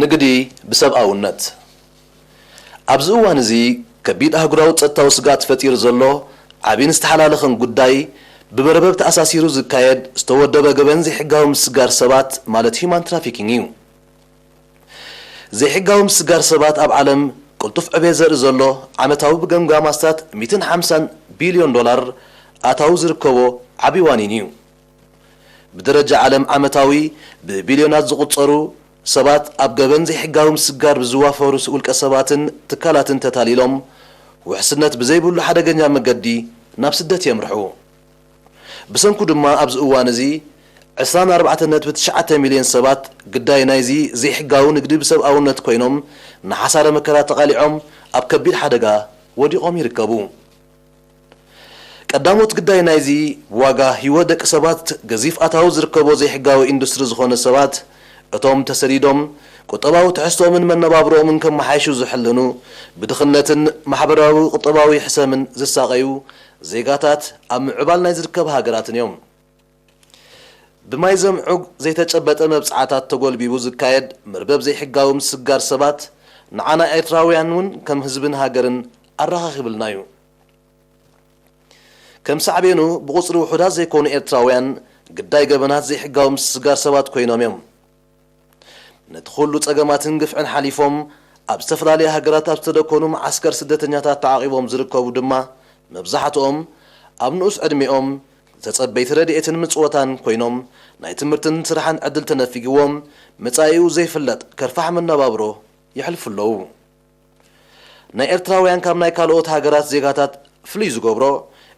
ንግዲ ብሰብኣውነት። ኣብዚ እዋን እዚ ከቢድ ኣህጉራዊ ጸጥታዊ ስግኣት ፈጢሩ ዘሎ ዓቢን ዝተሓላለኸን ጉዳይ፣ ብመርበብ ተኣሳሲሩ ዝካየድ ዝተወደበ ገበን ዘይሕጋዊ ምስጋር ሰባት ማለት ሂዩማን ትራፊኪንግ እዩ። ዘይሕጋዊ ምስጋር ሰባት ኣብ ዓለም ቅልጡፍ ዕቤት ዘርኢ ዘሎ ዓመታዊ ብገምጋም ኣስታት ሚእትን ሓምሳን ቢልዮን ዶላር ኣታዊ ዝርከቦ ዓቢ ዋኒን እዩ። ብደረጃ ዓለም ዓመታዊ ብቢልዮናት ዝቑጸሩ ሰባት ኣብ ገበን ዘይሕጋዊ ምስጋር ብዝዋፈሩ ውልቀ ሰባትን ትካላትን ተታሊሎም ውሕስነት ብዘይብሉ ሓደገኛ መገዲ ናብ ስደት የምርሑ። ብሰንኩ ድማ ኣብዚ እዋን እዚ ዕስራን ኣርባዕተን ነጥቢ ትሽዓተ ሚልዮን ሰባት ግዳይ ናይዚ ዘይሕጋዊ ንግዲ ብሰብኣውነት ኮይኖም ንሓሳረ መከራ ተቓሊዖም ኣብ ከቢድ ሓደጋ ወዲቖም ይርከቡ። ቀዳሞት ግዳይ ናይዚ ብዋጋ ህይወት ደቂ ሰባት ገዚፍ ኣታዊ ዝርከቦ ዘይሕጋዊ ኢንዱስትሪ ዝኾነ ሰባት እቶም ተሰዲዶም ቁጠባዊ ትሕዝቶምን መነባብሮኦምን ከመሓይሹ ዝሕልኑ ብድኽነትን ማሕበራዊ ቁጠባዊ ሕሰምን ዝሳቐዩ ዜጋታት ኣብ ምዕባል ናይ ዝርከባ ሃገራትን እዮም። ብማይ ዘምዑግ ዘይተጨበጠ መብጽዓታት ተጎልቢቡ ዝካየድ መርበብ ዘይሕጋዊ ምስጋር ሰባት ንዓና ኤርትራውያን እውን ከም ህዝብን ሃገርን ኣረኻኺብልና እዩ። ከም ሳዕቤኑ ብቑጽሪ ውሑዳት ዘይኮኑ ኤርትራውያን ግዳይ ገበናት ዘይሕጋዊ ምስጋር ሰባት ኮይኖም እዮም። ነቲ ኩሉ ጸገማትን ግፍዕን ሓሊፎም ኣብ ዝተፈላለያ ሃገራት ኣብ ዝተደኮኑ መዓስከር ስደተኛታት ተዓቒቦም ዝርከቡ ድማ መብዛሕትኦም ኣብ ንኡስ ዕድሜኦም ተጸበይቲ ረድኤትን ምጽወታን ኮይኖም ናይ ትምህርትን ስራሕን ዕድል ተነፊግዎም መጻኢኡ ዘይፍለጥ ከርፋሕ መነባብሮ የሕልፉ ኣለዉ። ናይ ኤርትራውያን ካብ ናይ ካልኦት ሃገራት ዜጋታት ፍልይ ዝገብሮ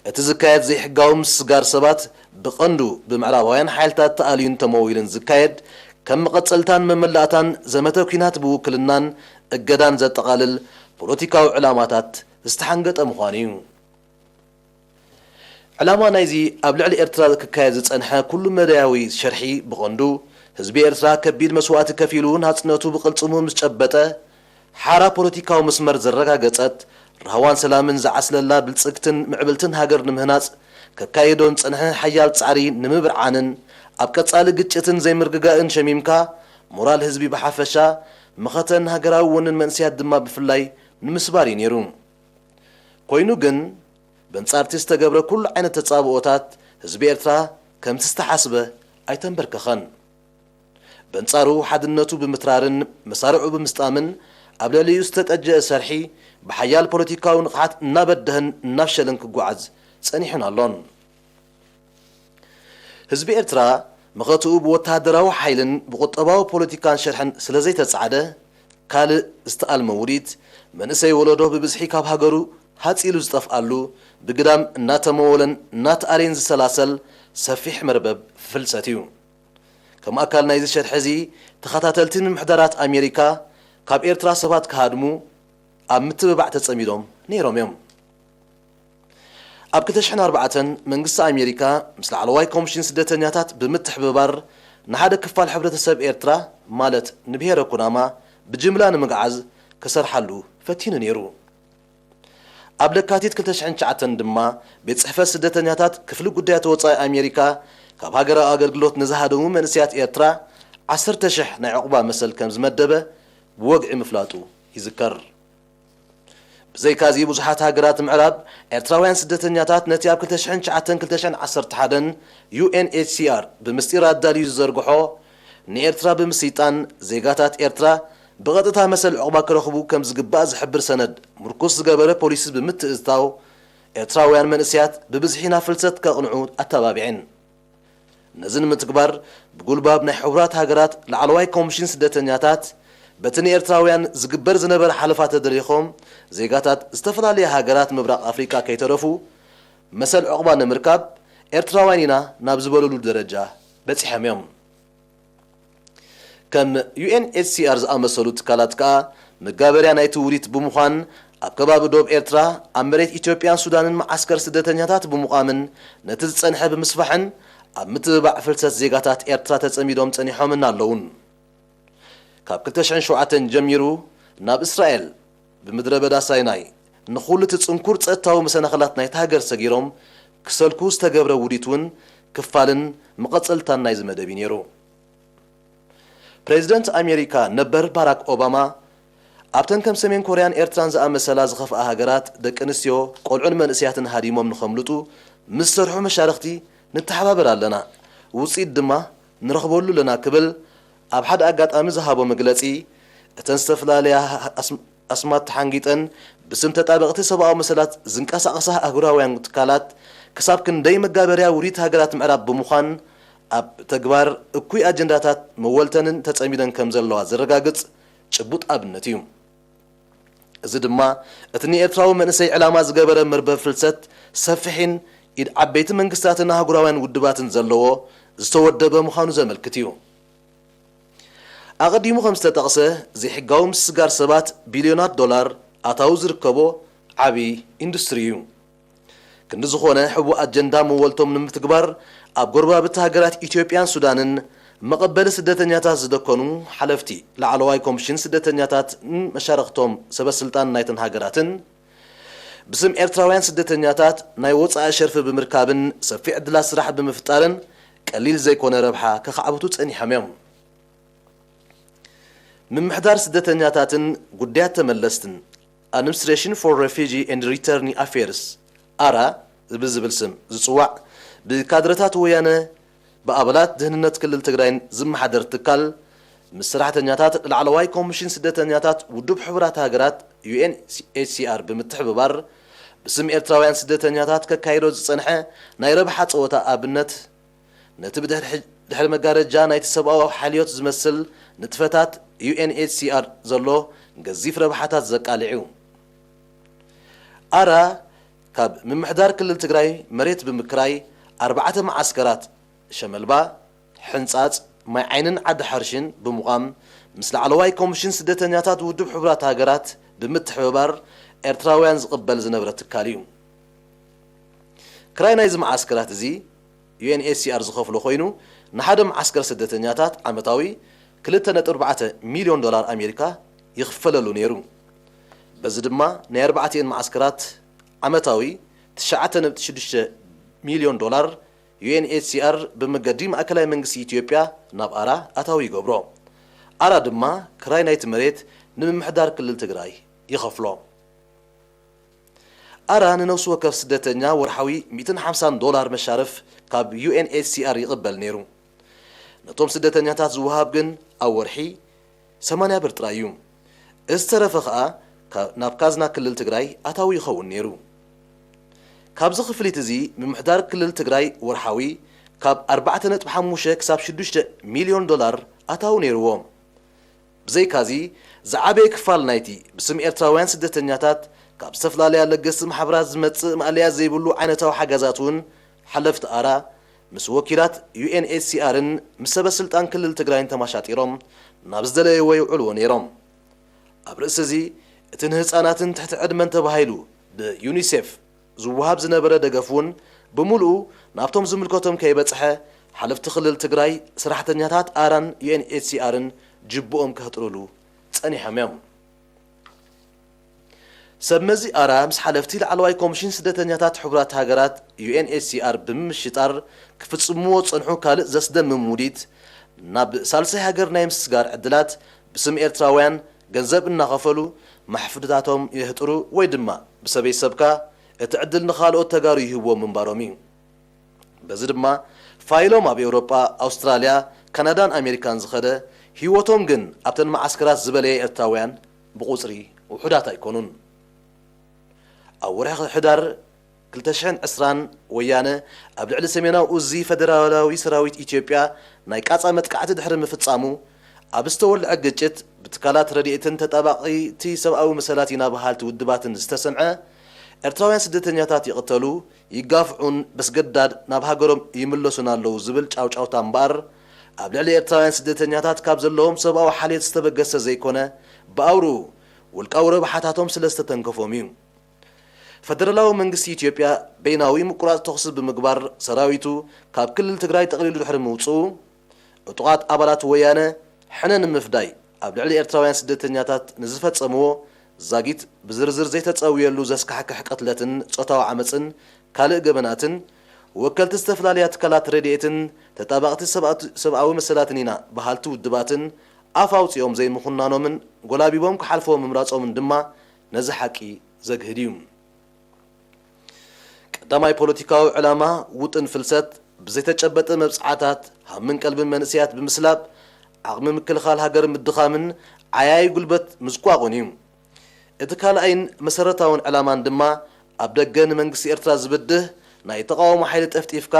እቲ ዝካየድ ዘይሕጋዊ ምስጋር ሰባት ብቐንዱ ብምዕራባውያን ሓይልታት ተኣልዩን ተመዊልን ዝካየድ ከም መቐጸልታን መመላእታን ዘመተ ኲናት ብውክልናን እገዳን ዘጠቓልል ፖለቲካዊ ዕላማታት ዝተሓንገጠ ምዃኑ እዩ። ዕላማ ናይዚ ኣብ ልዕሊ ኤርትራ ክካየድ ዝጸንሐ ኩሉ መዳያዊ ሸርሒ ብቐንዱ ህዝቢ ኤርትራ ከቢድ መስዋእቲ ከፊሉ ናጽነቱ ብቕልጽሙ ምስ ጨበጠ ሓራ ፖለቲካዊ መስመር ዘረጋገጸት ራህዋን ሰላምን ዝዓስለላ ብልጽግትን ምዕብልትን ሃገር ንምህናጽ ከካይዶ ዝጸንሐ ሓያል ጻዕሪ ንምብርዓንን ኣብ ቀጻሊ ግጭትን ዘይምርግጋእን ሸሚምካ ሞራል ህዝቢ ብሓፈሻ መኸተን ሃገራዊ ወንን መንእሰያት ድማ ብፍላይ ንምስባር እዩ ነይሩ። ኮይኑ ግን በንጻርቲ ዝተገብረ ኩሉ ዓይነት ተጻብኦታት ህዝቢ ኤርትራ ከምቲ ዝተሓስበ ኣይተንበርከኸን። በንጻሩ ሓድነቱ ብምትራርን መሳርዑ ብምስጣምን ኣብ ልዕሊኡ ዝተጠጀአ ሰርሒ ብሓያል ፖለቲካዊ ንቕሓት እናበደህን እናፍሸልን ክጓዓዝ ጸኒሑን ኣሎን። ህዝቢ ኤርትራ መኸትኡ ብወተሃደራዊ ሓይልን ብቁጠባዊ ፖለቲካን ሸርሕን ስለ ዘይተጻዕደ ካልእ ዝተኣልመ ውዲት መንእሰይ ወለዶ ብብዝሒ ካብ ሃገሩ ሃጺሉ ዝጠፍኣሉ ብግዳም እናተመወለን እናተኣርየን ዝሰላሰል ሰፊሕ መርበብ ፍልሰት እዩ። ከም ኣካል ናይዚ ሸርሒ እዚ ተኸታተልቲ ምምሕዳራት ኣሜሪካ ካብ ኤርትራ ሰባት ክሃድሙ ኣብ ምትብባዕ ተጸሚዶም ነይሮም እዮም። ኣብ ክልተ ሽሕን ኣርባዕተን መንግስቲ ኣሜሪካ ምስ ላዕለዋይ ኮሚሽን ስደተኛታት ብምትሕብባር ንሓደ ክፋል ሕብረተሰብ ኤርትራ ማለት ንብሄረ ኩናማ ብጅምላ ንምግዓዝ ክሰርሓሉ ፈቲኑ ነይሩ። ኣብ ለካቲት ክልተ ሽሕን ትሽዓተን ድማ ቤት ጽሕፈት ስደተኛታት ክፍሊ ጉዳያት ወጻኢ ኣሜሪካ ካብ ሃገራዊ ኣገልግሎት ንዝሃደሙ መንእሰያት ኤርትራ ዓሰርተ ሽሕ ናይ ዕቑባ መሰል ከም ዝመደበ ብወግዒ ምፍላጡ ይዝከር። ብዘይካዚ ብዙሓት ሃገራት ምዕራብ ኤርትራውያን ስደተኛታት ነቲ ኣብ ክልተ ሽሕን ትሽዓተን ክልተ ሽሕን ዓሰርተ ሓደን ዩ ኤን ኤች ሲ ኣር ብምስጢር ኣዳልዩ ዝዘርግሖ ንኤርትራ ብምስይጣን ዜጋታት ኤርትራ ብቐጥታ መሰል ዕቑባ ክረኽቡ ከም ዝግባእ ዝሕብር ሰነድ ምርኩስ ዝገበረ ፖሊሲ ብምትእትታው ኤርትራውያን መንእሰያት ብብዝሒ ናብ ፍልሰት ከቕንዑ ኣተባቢዐን። ነዚ ንምትግባር ብጉልባብ ናይ ሕቡራት ሃገራት ላዕለዋይ ኮሚሽን ስደተኛታት በቲ ንኤርትራውያን ዝግበር ዝነበረ ሓለፋ ተደሪኾም ዜጋታት ዝተፈላለያ ሃገራት ምብራቕ ኣፍሪቃ ከይተረፉ መሰል ዕቑባ ንምርካብ ኤርትራውያን ኢና ናብ ዝበለሉ ደረጃ በጺሖም እዮም። ከም ዩ ኤን ኤች ሲ ኣር ዝኣመሰሉ ትካላት ከኣ መጋበርያ ናይቲ ውዲት ብምዃን ኣብ ከባቢ ዶብ ኤርትራ ኣብ መሬት ኢትዮጵያን ሱዳንን መዓስከር ስደተኛታት ብምቋምን ነቲ ዝጸንሐ ብምስፋሕን ኣብ ምትብባዕ ፍልሰት ዜጋታት ኤርትራ ተጸሚዶም ጸኒሖምን ኣለዉን። ካብ ክልተ ሽሕን ሸውዓተን ጀሚሩ ናብ እስራኤል ብምድረ በዳ ሳይናይ ንኹሉ እቲ ጽንኩር ጸጥታዊ መሰናኽላት ናይታ ሃገር ሰጊሮም ክሰልኩ ዝተገብረ ውዲት እውን ክፋልን መቐጸልታን ናይዚ መደብ እዩ ነይሩ። ፕሬዚደንት ኣሜሪካ ነበር ባራክ ኦባማ፣ ኣብተን ከም ሰሜን ኮርያን ኤርትራን ዝኣመሰላ ዝኸፍኣ ሃገራት ደቂ ኣንስትዮ፣ ቆልዑን መንእሰያትን ሃዲሞም ንኸምልጡ ምስ ዝሰርሑ መሻርኽቲ ንተሓባበር ኣለና፣ ውፅኢት ድማ ንረኽበሉ ኣለና ክብል ኣብ ሓደ ኣጋጣሚ ዝሃቦ መግለፂ፣ እተን ዝተፈላለያ ኣስማት ተሓንጊጠን ብስም ተጣበቕቲ ሰብኣዊ መሰላት ዝንቀሳቐሳ ኣህጉራውያን ትካላት ክሳብ ክንደይ መጋበርያ ውሪት ሃገራት ምዕራብ ብምዃን ኣብ ተግባር እኩይ ኣጀንዳታት መወልተንን ተጸሚደን ከም ዘለዋ ዘረጋግጽ ጭቡጥ ኣብነት እዩ። እዚ ድማ እቲ ንኤርትራዊ መንእሰይ ዕላማ ዝገበረ መርበብ ፍልሰት ሰፊሕን ኢድ ዓበይቲ መንግስታትን ኣህጉራውያን ውድባትን ዘለዎ ዝተወደበ ምዃኑ ዘመልክት እዩ። ኣቐዲሙ ከም ዝተጠቕሰ፣ ዘይሕጋዊ ምስስጋር ሰባት ቢልዮናት ዶላር ኣታዊ ዝርከቦ ዓቢ ኢንዱስትሪ እዩ። ክንዲ ዝኾነ፣ ሕቡእ ኣጀንዳ መወልቶም ንምትግባር ኣብ ጎረባብቲ ሃገራት ኢትዮጵያን ሱዳንን መቐበሊ ስደተኛታት ዝደከኑ ሓለፍቲ ላዕለዋይ ኮሚሽን ስደተኛታትን መሻርኽቶም ሰበስልጣን ናይተን ሃገራትን፣ ብስም ኤርትራውያን ስደተኛታት ናይ ወጻኢ ሸርፊ ብምርካብን ሰፊሕ ዕድላት ስራሕ ብምፍጣርን ቀሊል ዘይኮነ ረብሓ ከኻዕብቱ ጸኒሖም እዮም። ምምሕዳር ስደተኛታትን ጉዳያት ተመለስትን፣ Administration for Refugee and Return Affairs፣ ኣራ ብዝብል ስም ዝጽዋዕ፣ ብካድረታት ወያነ ብኣባላት ድህንነት ክልል ትግራይን ዝመሓደር ትካል፣ ምስ ሰራሕተኛታት ላዕለዋይ ኮሚሽን ስደተኛታት ውድብ ሕቡራት ሃገራት፣ ዩ ኤን ኤች ሲ ኣር፣ ብምትሕብባር፣ ብስም ኤርትራውያን ስደተኛታት ከካይዶ ዝጸንሐ ናይ ረብሓ ጸወታ ኣብነት፣ ነቲ ብድሕሪ ሕጅ-፣ ድሕሪ መጋረጃ ናይቲ ሰብኣዊ ሓልዮት ዝመስል ንጥፈታት ዩ ኤን ኤች ሲ ኣር ዘሎ ገዚፍ ረብሓታት ዘቃልዕ እዩ። ኣራ ካብ ምምሕዳር ክልል ትግራይ መሬት ብምክራይ ኣርባዕተ መዓስከራት ሸመልባ፣ ሕንጻጽ፣ ማይ ዓይንን ዓዲ ሓርሽን ብምቋም ምስ ላዕለዋይ ኮሚሽን ስደተኛታት ውድብ ሕቡራት ሃገራት ብምትሕብባር ኤርትራውያን ዝቕበል ዝነበረ ትካል እዩ። ክራይ ናይዚ መዓስከራት እዚ ዩ ኤን ኤች ሲ ኣር ዝኸፍሎ ኮይኑ፣ ንሓደ መዓስከር ስደተኛታት ዓመታዊ ክልተ ነጥቢ ኣርባዕተ ሚልዮን ዶላር ኣሜሪካ ይኽፈለሉ ነይሩ። በዚ ድማ ናይ ኣርባዕቲኤን መዓስከራት ዓመታዊ ትሽዓተ ነጥቢ ሽዱሽተ ሚልዮን ዶላር ዩ ኤን ኤች ሲ ኣር ብመገዲ ማእከላይ መንግስቲ ኢትዮጵያ ናብ ኣራ ኣታዊ ይገብሮ። ኣራ ድማ ክራይ ናይቲ መሬት ንምምሕዳር ክልል ትግራይ ይኸፍሎ። ኣራ ንነፍሲ ወከፍ ስደተኛ ወርሓዊ ሚእትን ሓምሳን ዶላር መሻርፍ ካብ ዩ ኤን ኤች ሲ ኣር ይቕበል ነይሩ። ነቶም ስደተኛታት ዝወሃብ ግን ኣብ ወርሒ ሰማንያ ብር ጥራይ እዩ። እዚ ዝተረፈ ኸኣ ካ-፣ ናብ ካዝና ክልል ትግራይ ኣታዊ ይኸውን ነይሩ። ካብዚ ክፍሊት እዚ ምምሕዳር ክልል ትግራይ ወርሓዊ ካብ ኣርባዕተ ነጥቢ ሓሙሽተ ክሳብ ሽዱሽተ ሚልዮን ዶላር ኣታዊ ነይርዎ። ብዘይካዚ፣ ዝዓበየ ክፋል ናይቲ ብስም ኤርትራውያን ስደተኛታት ካብ ዝተፈላለያ ለገስቲ ማሕበራት ዝመጽእ ማእለያ ዘይብሉ ዓይነታዊ ሓገዛት እውን ሓለፍቲ ኣራ ምስ ወኪላት ዩ ኤን ኤች ሲ ኣርን ምስ ሰበ ስልጣን ክልል ትግራይን ተመሻጢሮም ናብ ዝደለይዎ የውዕልዎ ነይሮም። ኣብ ርእሲ እዚ፣ እቲ ንህጻናትን ትሕቲ ዕድመን ተባሂሉ ብዩኒሴፍ ዝወሃብ ዝነበረ ደገፍ እውን ብምሉኡ ናብቶም ዝምልከቶም ከይበጽሐ፣ ሓለፍቲ ክልል ትግራይ፣ ሰራሕተኛታት ኣራን ዩ ኤን ኤች ሲ ኣርን ጅብኦም ከህጥርሉ ጸኒሖም እዮም። ሰብ መዚ ኣራ ምስ ሓለፍቲ ላዕለዋይ ኮሚሽን ስደተኛታት ሕቡራት ሃገራት፣ ዩ ኤን ኤች ሲ ኣር፣ ብምምሽጣር ክፍጽምዎ ዝጸንሑ ካልእ ዘስደምም ውዲት፣ ናብ ሳልሳይ ሃገር ናይ ምስጋር ዕድላት ብስም ኤርትራውያን ገንዘብ እናኸፈሉ ማሕፍድታቶም የህጥሩ ወይ ድማ ብሰበይ ሰብካ እቲ ዕድል ንኻልኦት ተጋሩ ይህብዎም ምንባሮም እዩ። በዚ ድማ ፋይሎም ኣብ ኤውሮጳ፣ ኣውስትራልያ፣ ካናዳን ኣሜሪካን ዝኸደ፣ ህይወቶም ግን ኣብተን መዓስከራት ዝበለየ ኤርትራውያን ብቑጽሪ ውሑዳት ኣይኮኑን። ኣብ ወርሒ ሕዳር ክልተ ሽሕን ዕስራን ወያነ ኣብ ልዕሊ ሰሜናዊ እዙ ፈደራላዊ ሰራዊት ኢትዮጵያ ናይ ቃጻ መጥቃዕቲ ድሕሪ ምፍጻሙ፣ ኣብ ዝተወልዐ ግጭት ብትካላት ረድኤትን ተጣባቒቲ ሰብኣዊ መሰላት ኢና በሃልቲ ውድባትን ዝተሰምዐ ኤርትራውያን ስደተኛታት ይቕተሉ፣ ይጋፍዑን በስገዳድ ናብ ሃገሮም ይምለሱን ኣለዉ ዝብል ጫውጫውታ እምበኣር፣ ኣብ ልዕሊ ኤርትራውያን ስደተኛታት ካብ ዘለዎም ሰብኣዊ ሓልዮት ዝተበገሰ ዘይኮነ፣ ብኣውርኡ ውልቃዊ ረብሓታቶም ስለ ዝተተንከፎም እዩ። ፈደራላዊ መንግስቲ ኢትዮጵያ በይናዊ ምቁራጽ ተኹሲ ብምግባር፣ ሰራዊቱ ካብ ክልል ትግራይ ጠቕሊሉ ድሕሪ ምውጽኡ፣ ዕጡቓት ኣባላት ወያነ ሕነ ንምፍዳይ ኣብ ልዕሊ ኤርትራውያን ስደተኛታት ንዝፈጸምዎ ዛጊት ብዝርዝር ዘይተጸውየሉ ዘስካሕክሕ ቅትለትን ጾታዊ ዓመጽን ካልእ ገበናትን፣ ወከልቲ ዝተፈላለያ ትካላት ረድኤትን ተጣባቕቲ ሰብኣት-፣ ሰብኣዊ መሰላትን ኢና በሃልቲ ውድባትን ኣፍ ኣውጺኦም ዘይምኹናኖምን ጎላቢቦም ክሓልፍዎ ምምራጾምን ድማ ነዚ ሓቂ ዘግህድ እዩ። ቀዳማይ ፖለቲካዊ ዕላማ ውጥን ፍልሰት ብዘይተጨበጠ መብጽዓታት ሃምን ቀልብን መንእሰያት ብምስላብ ዓቕሚ ምክልኻል ሃገር ምድኻምን ዓያዪ ጉልበት ምዝቋቑን እዩ። እቲ ካልኣይን መሰረታውን ዕላማን ድማ ኣብ ደገ ንመንግስቲ ኤርትራ ዝብድህ ናይ ተቓውሞ ሓይሊ ጠፍጢፍካ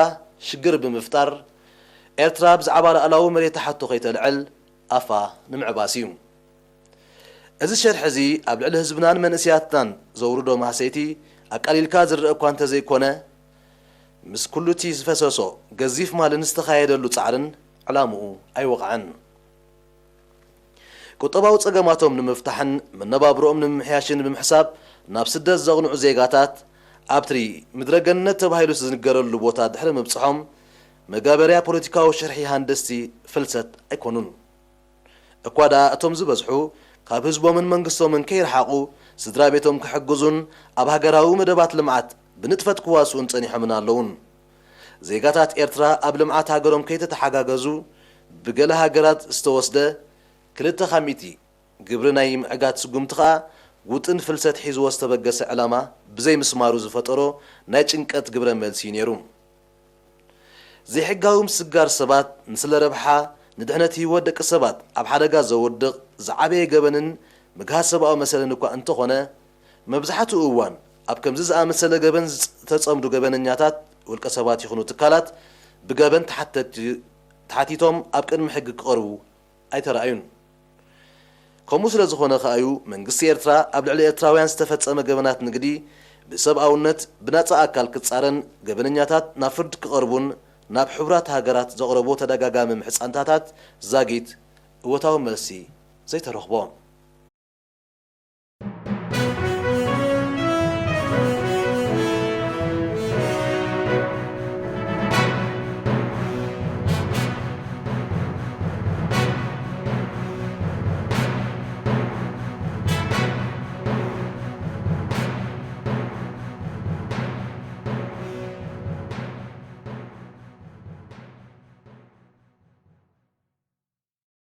ሽግር ብምፍጣር ኤርትራ ብዛዕባ ላዕላዊ መሬታ ሕቶ ከይተልዕል ኣፋ ንምዕባስ እዩ። እዚ ሸርሒ እዚ ኣብ ልዕሊ ህዝብናን መንእሰያትናን ዘውርዶ ማህሰይቲ ኣቃሊልካ ዝረኣ እኳ እንተዘይኮነ፣ ምስ ኩሉ እቲ ዝፈሰሶ ገዚፍ ማልን ዝተኻየደሉ ጻዕርን ዕላምኡ ኣይወቕዐን። ቁጠባዊ ጸገማቶም ንምፍታሕን መነባብሮኦም ንምምሕያሽን ብምሕሳብ ናብ ስደት ዘቕንዑ ዜጋታት ኣብቲ ምድረገነት ተባሂሉ ዝንገረሉ ቦታ ድሕሪ ምብጽሖም መጋበርያ ፖለቲካዊ ሽርሒ ሃንደስቲ ፍልሰት ኣይኮኑን። እኳ ደኣ እቶም ዝበዝሑ ካብ ህዝቦምን መንግስቶምን ከይረሓቑ ስድራ ቤቶም ክሕግዙን ኣብ ሃገራዊ መደባት ልምዓት ብንጥፈት ክዋስኡን ጸኒሖምን ኣለዉን። ዜጋታት ኤርትራ ኣብ ልምዓት ሃገሮም ከይተተሓጋገዙ ብገለ ሃገራት ዝተወስደ ክልተ ካብ ሚእቲ ግብሪ ናይ ምዕጋት ስጉምቲ ከኣ ውጥን ፍልሰት ሒዝዎ ዝተበገሰ ዕላማ ብዘይምስማሩ ዝፈጠሮ ናይ ጭንቀት ግብረ መልሲ እዩ ነይሩ። ዘይሕጋዊ ምስግጋር ሰባት ንስለ ረብሓ ንድሕነት ህይወት ደቂ ሰባት ኣብ ሓደጋ ዘውድቕ ዝዓበየ ገበንን ምግሃስ ሰብኣዊ መሰልን እኳ እንተኾነ፣ መብዛሕትኡ እዋን ኣብ ከምዚ ዝኣመሰለ ገበን ዝተጸምዱ ገበነኛታት ውልቀ ሰባት ይኹኑ ትካላት ብገበን ተሓተቲ ተሓቲቶም ኣብ ቅድሚ ሕጊ ክቐርቡ ኣይተራእዩን። ከምኡ ስለ ዝኾነ ከኣዩ መንግስቲ ኤርትራ ኣብ ልዕሊ ኤርትራውያን ዝተፈጸመ ገበናት ንግዲ ብሰብኣውነት ብናጻ ኣካል ክጻረን ገበነኛታት ናብ ፍርዲ ክቐርቡን ናብ ሕቡራት ሃገራት ዘቕረቦ ተደጋጋሚ ምሕጻንታታት ዛጊት እወታዊ መልሲ ዘይተረኽቦ።